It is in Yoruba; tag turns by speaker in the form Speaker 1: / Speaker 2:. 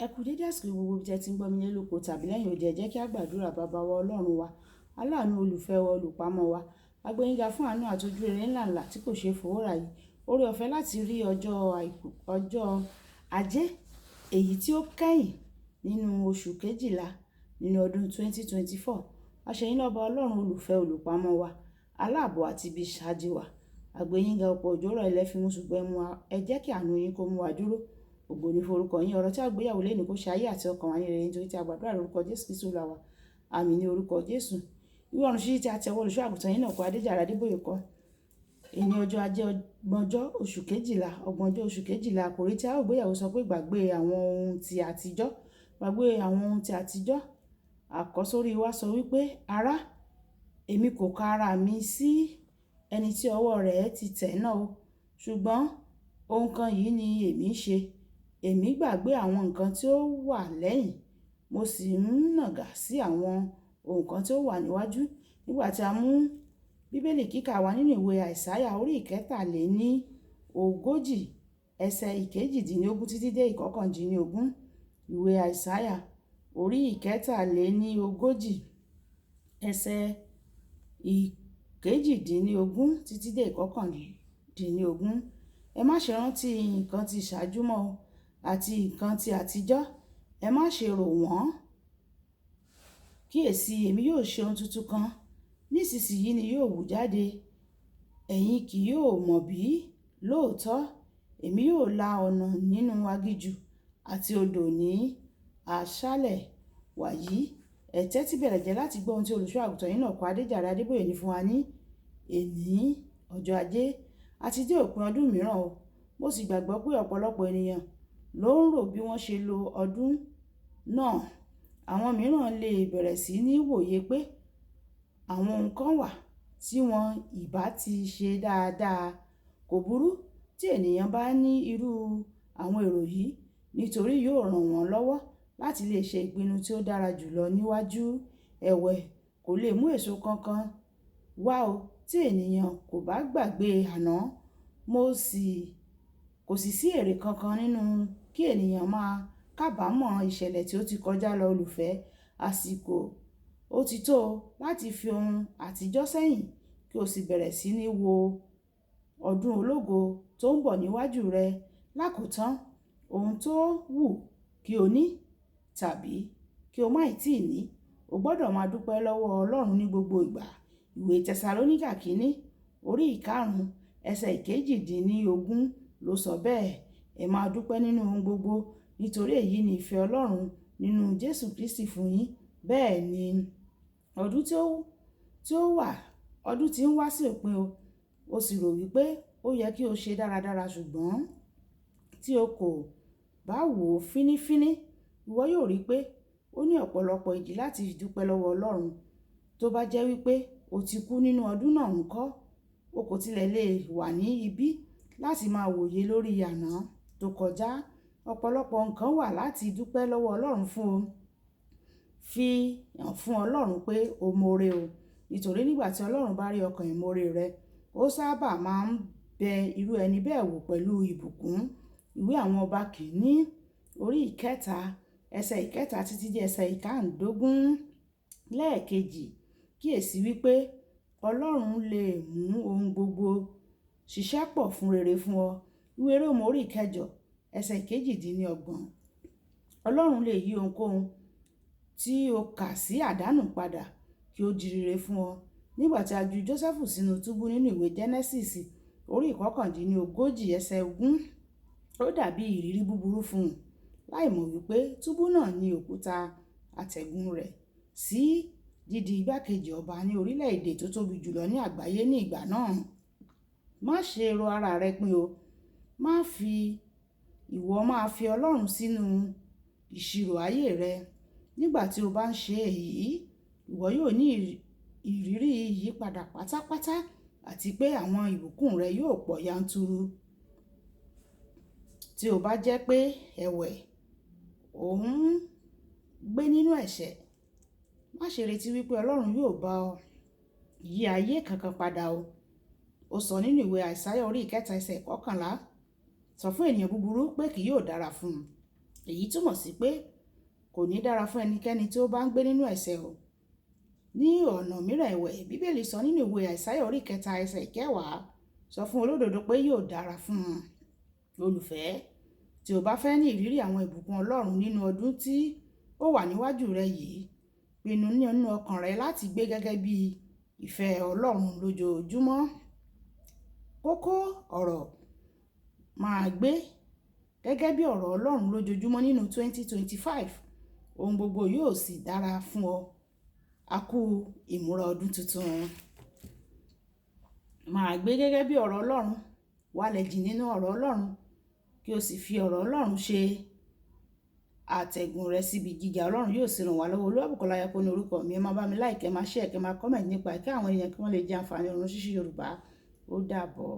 Speaker 1: Ẹ kú dédé àsìkò gbogbo ibi tí ẹ ti ń gbọ́ mi nílé lóko tàbí lẹ́yìn odi. Ẹ jẹ́ kí a gbàdúrà. Baba wa, Ọlọ́run wa, aláàánú, olùfẹ́ wa, olùpamọ́ wa. A gbé yín ga fún àánú àti ojú rere ńlá ńlá tí kò ṣe é fowó rà yìí. Oore ọ̀fẹ́ láti rí ọjọ́ àìkú, ọjọ́ ajé, èyí tí ó kẹ́yìn nínú oṣù kejìlá nínú ọdún 2024. A ṣe yín lọ́ba Ọlọ́run olùfẹ́, olùpamọ́ wa, aláàbò àti ibi ìsádi wa. A gbé yín ga. Ọ̀pọ̀ òjò rọ̀, ilẹ̀ fi mú, ṣùgbọ́n ẹ mú wa, ẹ jẹ́ kí àánú yín kó mú wa dúró. Ògo ni fún orúkọ yín. Ọ̀rọ̀ tí a gbéyàwó lónìí kó ṣe ayé àti ọkàn wa ní rere, nítorí tí a gbàdúrà lórúkọ Jésù Kristi Olúwa wa. Àmín ní orúkọ Jésù. Ìwé ọ̀run ṣíṣí tí a tẹ̀wọ́ olùṣọ́ àgùntàn yín náà kọ Adéjàre Adébóyè kọ. Èní ọjọ́ ajé, ọgbọ̀njọ́ oṣù kejìlá, ọgbọ̀njọ́ oṣù kejìlá, àkòrí tí a ó gbéyàwó sọ pé gbàgbé àwọn ohun ti àtijọ́. Gbàgbé àwọn ohun ti àtijọ́. Àkọ́sórí wa sọ wípé, ará, èmi kò ka ara mi sí ẹni tí ọwọ́ rẹ̀ ti tẹ̀ náà o. Ṣùgbọ́n ohun kan yìí ni èmi ń ṣe. Èmi gbàgbé àwọn nǹkan tí ó wà lẹ́yìn, mo sì ń nàgà sí àwọn ohun kan tí ó wà níwájú. Nígbà tí a mú Bíbélì kíkà wá nínú ìwé Àìsáyà orí 43, ẹsẹ̀ 18 títí dé 19. Ìwé Àìsáyà orí 43, ẹsẹ̀ 18 títí dé 19. Ẹ má ṣe rántí nǹkan tí ìṣáájú mọ́ o, àti nǹkan tí àtijọ́, ẹ má ṣe rò wọ́n. Kíyèsi, èmi yóò ṣe ohun tuntun kan, nísinsìnyí ni yóò wù jáde. Ẹ̀yin kì yóò mọ̀ bí? Lóòótọ́, èmi yóò la ọ̀nà nínú aginjù àti odò ní aṣálẹ̀. Wàyí, ẹ tẹ́tí bẹ̀lẹ̀jẹ́ láti gbọ́ ohun tí olùṣọ́ àgùntàn yín náà kọ Adéjàre Adébóyè ní fún wa ní èní ọjọ́ ajé. A ti dé òpin ọdún mìíràn o. Mo sì gbàgbọ́ pé ọ̀pọ̀lọpọ̀ ènìyàn ló ń rò bí wọ́n ṣe lo ọdún náà. Àwọn mìíràn lè bẹ̀rẹ̀ sí ní wòye pé àwọn ohun kan wà tí wọ́n ìbá ti ṣe dáadáa. Kò burú tí ènìyàn bá ní irú àwọn èrò yìí, nítorí yóò ràn wọ́n lọ́wọ́ láti lè ṣe ìpinnu tí ó dára jù lọ níwájú. Ẹ̀wẹ̀, kò lè mú èso kankan wá o tí ènìyàn kò bá gbàgbé àná. Mo sì kò sì sí èrè kankan nínú kí ènìyàn máa kábàámọ̀ ìṣẹ̀lẹ̀ tí ó ti kọjá lọ. Olùfẹ́, àsìkò ó ti tó láti fi ohun àtijọ́ sẹ́yìn kí o sì bẹ̀rẹ̀ sí ní wo ọdún ológo tó ń bọ̀ níwájú rẹ. Lákòótán, ohun tó wù kí o ní tàbí kí o má ì tí ì ní, o gbọdọ̀ máa dúpẹ́ lọ́wọ́ Ọlọ́run ní gbogbo ìgbà. Ìwé Tẹsalóníkà kínní orí 5, ẹsẹ̀ 18 ló sọ bẹ́ẹ̀. Ẹ máa dúpẹ́ nínú ohun gbogbo, nítorí èyí ni ìfẹ́ Ọlọ́run nínú Jésù Kristi fún yín. Bẹ́ẹ̀ ni ọdún tí ó wà, ọdún tí ń wá sí òpin o. O sì rò wípé ó yẹ kí o ṣe dáradára, ṣùgbọ́n tí o kò bá wò ó fínífíní, ìwọ yóò rí pé ó ní ọ̀pọ̀lọpọ̀ ìdí láti dúpẹ́ lọ́wọ́ Ọlọ́run. Tó bá jẹ́ wípé o ti kú nínú ọdún náà ńkọ́, o kò tilẹ̀ lè wà ní ibí láti máa wòye lórí àná tó kọjá. Ọ̀pọ̀lọpọ̀ nǹkan wà láti dúpẹ́ lọ́wọ́ Ọlọ́run fún o. Fi hàn fún Ọlọ́run pé o mọ̀ọ́re o. Nítorí nígbà tí Ọlọ́run bá rí ọkàn ìmoore rẹ, ó sábà máa ń bẹ irú ẹni bẹ́ẹ̀ wò pẹ̀lú ìbùkún. Ìwé àwọn ọba kìíní orí 3, ẹsẹ̀ 3 títí dé ẹsẹ̀ 15. Lẹ́ẹ̀kejì, kíyèsi wípé Ọlọ́run lè mú ohun gbogbo ṣiṣẹ́ pọ̀ fún rere fún ọ. Ìwé Róòmù orí 8, ẹsẹ̀ 28. Ọlọ́run lè yí ohunkóhun tí o kà sí àdánù padà kí ó di rere fún ọ. Nígbà tí a ju Jósẹ́fù sínú túbú nínú ìwé Jẹ́nẹ́sísì orí 39, ẹsẹ̀ 20, ó dàbí ìrírí búburú fún un, láìmọ̀ wípé túbú náà ní òkúta àtẹ̀gùn rẹ̀ sí dídi igbákejì ọba ní orílẹ̀-èdè tó tóbi jùlọ ní àgbáyé ní ìgbà náà. Má ṣe ro ara rẹ pin o. Má fi ìwọ máa fi Ọlọ́run sínú ìṣirò ayé rẹ. Nígbà tí o bá ń ṣe èyí, ìwọ yóò ní ìrírí ìyípadà pátápátá àti pé àwọn ìbùkún rẹ yóò pọ̀ yanturu. Tí o bá jẹ́ pé ẹ̀wẹ̀, ò ń gbé nínú ẹ̀ṣẹ̀, má ṣe retí wípé Ọlọ́run yóò bá ọ yí ayé kankan padà o. Ó sọ nínú ìwé Àìsáyà orí 3, ẹsẹ̀ 11, sọ fún ènìyàn búburú pé kì yóò dára fún un. Èyí túmọ̀ sí pé kò ní dára fún ẹnikẹ́ni tí ó bá ń gbé nínú ẹ̀ṣẹ̀ o. Ní ọ̀nà mìíràn ẹ̀wẹ̀, Bíbélì sọ nínú ìwé Àìsáyà orí 3 ẹsẹ̀ 10, sọ fún olódodo pé yóò dára fún un. Olùfẹ́, tí o bá fẹ́ ní ìrírí àwọn ìbùkún Ọlọ́run nínú ọdún tí ó wà níwájú rẹ yìí, pinnu nínú ọkàn rẹ láti gbé gẹ́gẹ́ bí ìfẹ́ Ọlọ́run lójoojúmọ́. Kókó ọ̀rọ̀: máa gbé gẹ́gẹ́ bí ọ̀rọ̀ Ọlọ́run lójoojúmọ́ nínú 2025, ohun gbogbo yóò sì dára fún ọ. A kú ìmúra ọdún tuntun. Máa gbé gẹ́gẹ́ bí ọ̀rọ̀ Ọlọ́run, wálẹ̀ jìn nínú ọ̀rọ̀ Ọlọ́run, kí o sì fi ọ̀rọ̀ Ọlọ́run ṣe àtẹ̀gùn rẹ síbi gíga. Ọlọ́run yóò sì ràn wá lọ́wọ́. Olúwabùkọ́lá Ayako ní orúkọ mi. Ẹ máa bá mi like, ẹ máa share, kẹ́ máa comment nípa kí àwọn èèyàn kí wọ́n lè jẹ àǹfààní ọ̀run ṣíṣí Yorùbá. Ó dàbọ̀.